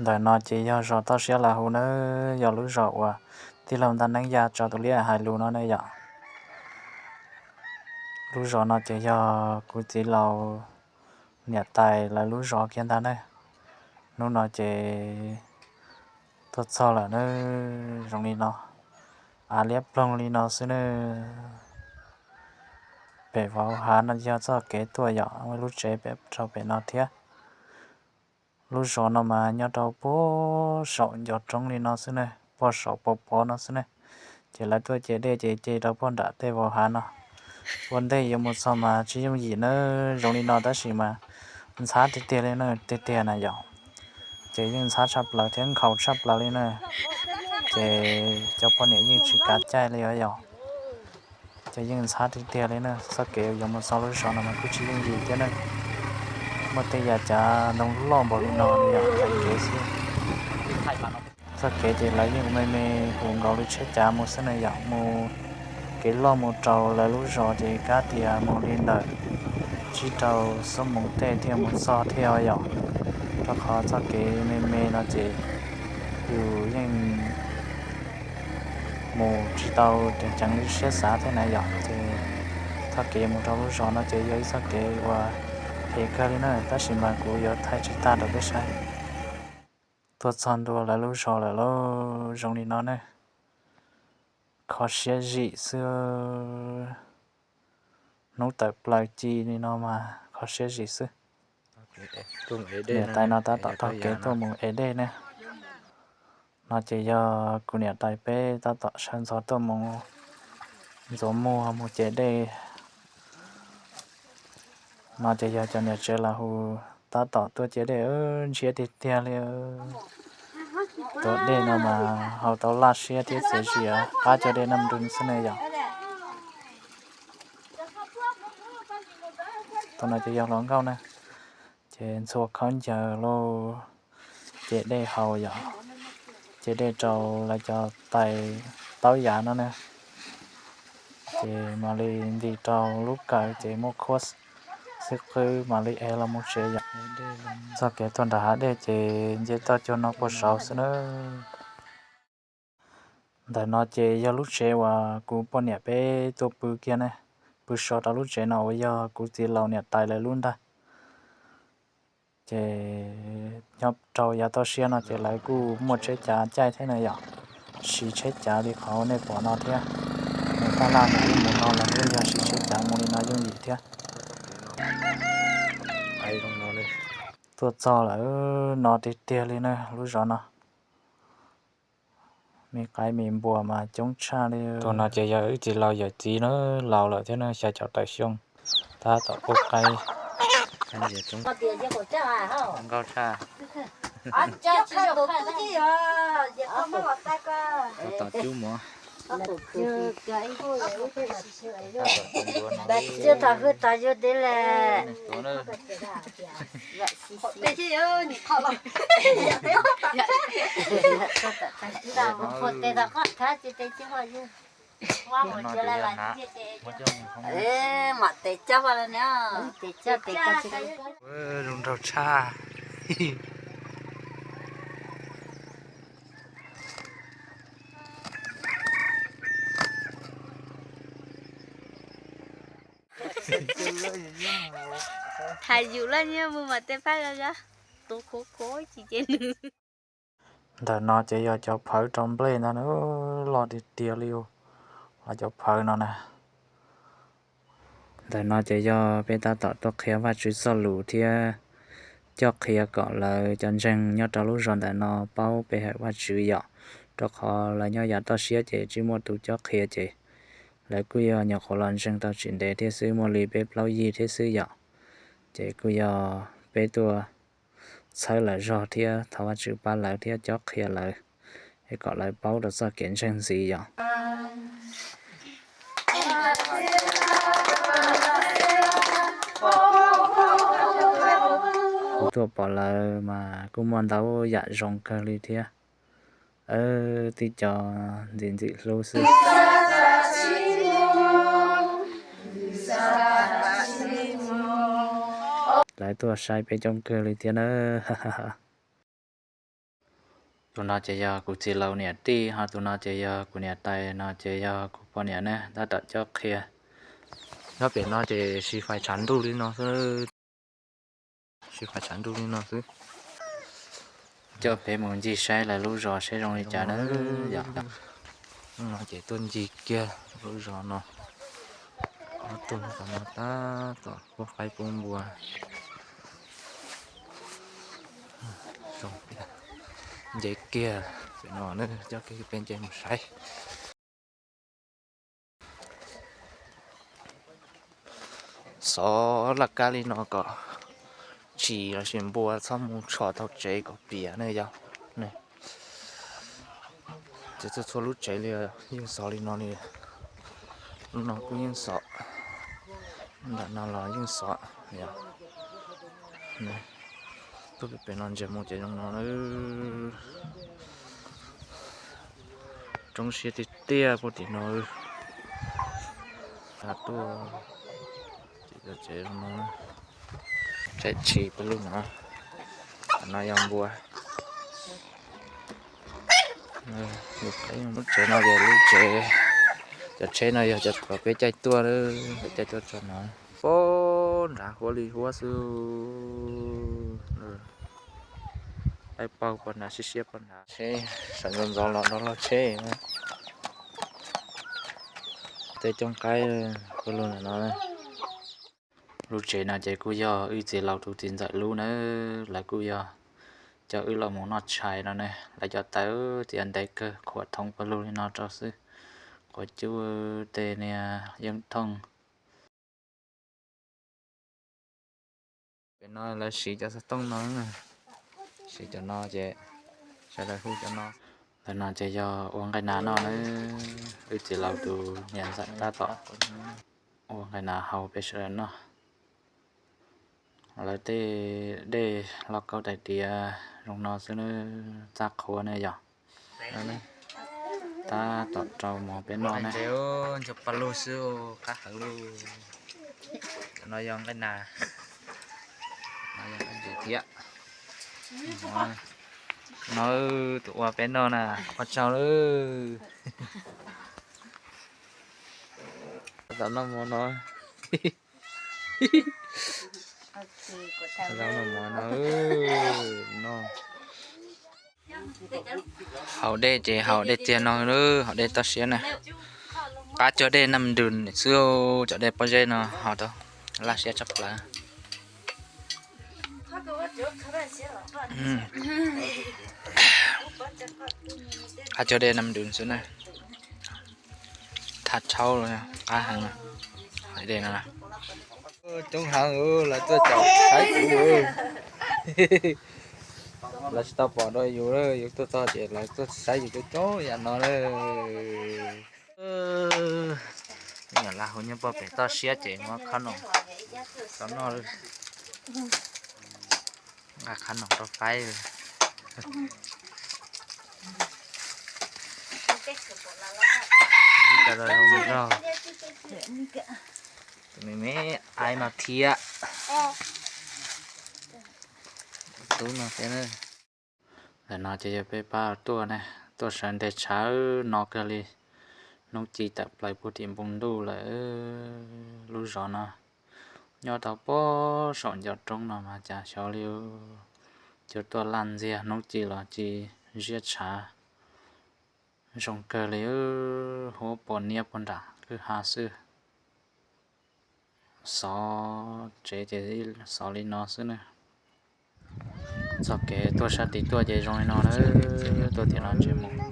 Ntawm no ces yog zos Toj Siab Las Hu na, yog lub zos uas tij laug Ntaj Neeb ya tso tus liab hais lus no ne yom. Lub zos no ces yog kuv txiv laus niam tais lawv lub zos kiag ntag ne. Hnub no ces tuaj txog lawm na, zoo li no, av liab ploog li no xwb na. Pem vauv hav no yog txoj kev tuaj yom, lub tsev pem rau pem no thiab. Lub zos no mas nyob rau puag saum ncov roob li no xwb ne, puag saum pov pov no xwb ne. Ces lawv tuaj ce dej ces ce rau puag nram tej vauv hav no. Ua ntej yuav mus txog mas tsis yooj yim na, zoo li no tab sis mas ntxhab tiag tiag li na, tiag tiag na yom. Ces yeej ntxhab tshaj plaws thiab nkhaus tshaj plaws li na. Ces cov poj niam yeej tsis kav caij li os yom. Ces yeej ntxhab tiag tiag li na, txoj kev yuav mus txog lub zos no mas kuj tsis yooj yim thiab na. Muaj tej yav cav ntoo loj npaum li no yom, txoj kev xwb. Txoj kev ces lawv yeej me me hu nkaus li tsheb cav mus xwb na yom, mus kev loj mus rau lawv lub zos ces kab tias mus li ntawm tsib rau xuab moos tej thiaj mus txog thiab yom. Rau qhov txoj kev me me no ces yus yeej mus tsis tau ceev ceev li siab xav thiab na yom. Ces txoj kev mus rau lub zos no ces yog ib txoj kev uas phem kawg li na, tab sis mas kuv yuav thaij tsis tag rau peb saib. Tuaj txog ntua lawv lub zos lawm lauj, zoo li no ne. Kho siab zim xwb. Hnub tawm plaws ci li no mas kho siab zim xwb. Niam tais no tab tom taug kev tuaj mus ev dej ne. No ces yog kuv niam tais peb tab tom sawv ntxov tuaj mus ntxuav muag mus ce dej. No ces yog cov niam tsev Las Hu tab tom tuaj ce dej, ntshiab tiag tiag li. Tuav dej no mas haus tau laj siab thiab txias zi qab cov dej naj nrug xwb ne yom. Tus no ces yog hluas nkauj na, ces ntxhua khaub ncaws lauj, ce dej haus yom, ce dej rau lawv cov tais taub yav no na. Ces mam li ntim rau lub kawm ces muab khuab xwb qwb mam li ev los mus tsev yom. Txoj kev tuaj nram hav dej ces nce toj cuag no puag saud xwb na. Ntawm no ces yog lub tsev uas kuv poj niam peb tuaj pw kiag ne, pw so rau lub tsev no uas yog kuv txiv laus niam tais lawv lub ntag. Ces nyob rau yav toj siab no ces lawv kuj muaj tsheb cav caij thiab na yom, siv tsheb cav li qhov nej pom no thiab. Mus taj laj mus ub mus no los yeej yog siv tsheb cav mus li no yooj yim thiab. Tuaj txog lawm no tiag tiag li na lub zos no. Me qaib me npua mas coob tshaj li. Tus no ces yog wb txiv laus yawm txiv na, laus lawm thiab na, xya caum tawm xyoo, tab tom pub qaib. Nkauj tshaj. Tab tom cub mov. Mam tes coj pa la na. Zoo nraug tshaj. Tham yus loj nyiaj mus mam tej pab zog zog, tus khuv khuv tsis ces nws. Ntawm no ces yog cov phawv rau nplej ntag na, loj tiag tiag li os, cov phawv no na. Ntawm no ces yog peb tab tom tuaj qhia Vajtswv txoj lus thiab cob qhia kom lawv cov ntseeg nyob rau lub zos ntawm no paub pe hawm Vajtswv yom, rau qhov lawv nyob yav toj siab ces tsis muaj tus cob qhia ces lawv kuj yog nyuam qhuav los ntseeg tau tsis ntev thiab xwb, muaj li peb plaub yig thiab xwb yom. Ces kuj yog peb tuaj txhawb lawv zog thiab thov Vajtswv pab lawv thiab cob qhia lawv es kom lawv paub rau txoj kev ntseeg ntxiv yom. Kuv tuaj pom lawv mas kuj muaj ntau yam zoo kawg li thiab. Tib co ntxim ntxim hlub xwb. Lawv tuaj saib peb coob kawg li thiab na. Tus no ces yog kuv txiv laus niam tij, ho tus no ces yog kuv niam tais, no ces yog kuv poj niam ne, tab tom coj qhia. Nyob pem no ces siv fais tshav ntuj li no xwb, siv fais tshav ntuj li no xwb. Coj peb mus ncig saib lawv lub zos saib zoo li cas na yom. No ces tuaj ncig kiag lub zos no, ob tug tom no tab tom pub qaib pub npua. Nce kiag pem no, coj kiag peb nce mus saib. Xov laj kab li no kom tshis los sis npua txhob mus tshom tau tsev kom piam ne yom. Ces txhua txhua lub tsev li yeej xov li no li. Lub no kuj yeej xov, nram no los yeej xov. Tuaj pem no ntsia mus ces zoo no. Roob siab tiag tiag puag tim no. Tuaj, tsev zoo no, tsev tshis peb lub no, no yog npua. Lub tsev no ces lub tsev, cov tsheb no yog cov kom peb caij tuaj, caij tuaj tso no. Pab nrad huab li huab xwb. Laib paug pog nrad, siab siab pog nrad, tsheb sawv ntxov ntxov los nrog log tsheb. Tej cooj qaib pawg lug ntawm no. Lub tsev no ces kuj yog wb txiv laus tus txiv ntxawm lub na, lawv kuj yog coj wb los mus noj tshais no ne. Lawv cov tawv tiav ntev kawg, qhuav thoob pawg lug li no rau xwb, qhuav cub tej niag yeeb thooj. Pem no lawv siv cov xov tooj no, siv cov no ces sawv daws hu cov no. Ntawm no ces yog ua nqaij nas noj na, wb txiv laus tus niam ntxawm tab tom ua nqaij nas hau peb sawv daws noj. Lawv tej dej lauj kaub tais diav zoo no xwb na, txaj qhuav ne yog. Tab tom rau mov peb noj ne. Ncho pa lug xwb, qab heev lug. No yog nqaij nas, no yog nqaij ntses thiab. No tus ua peb noj na, ua tsaug lawm. Tab tom noj mov no. Tab tom noj mov no, no. Haus dej ces haus dej tiag no, haus dej toj siab na. Qab cuag dej Nam Dun xwb, cov dej pob zeb no haus tau laj siab tshaj plaws. Qab cuag dej Nam Dun xwb na. Thaj thaub, qab heev. Dej no coob heev, lawv tuaj caum saib kuv. Lawv tsis tau pom dua yus, yus tuaj txog ces lawv tuaj saib yus coob coob yam no na. Nyuam laj hu nyob pog pem toj siab ces muab khob noom rau noj, nqa khob noom rau faib. Tus me me aib no thiab, tub no thiab. Ntawm no ces yog peb pab tuaj ne, tuaj sawv ntej tshawv no kawg li. Hnub ci tawm plaws puag tim npoo ntuj lawm. Lub zos no nyob tau puag saum ncov roob no mas cas xyov li, cua tuaj laj ntxiag, hnub ci los ci ziab tshav. Zoo kawg li, huab pos niab puag nram kwj ha xwb. Xov tsev ces xov li no xwb na. Txoj kev tuaj sab tid tuaj ces zoo li no na, tuaj tim no ntsia mus.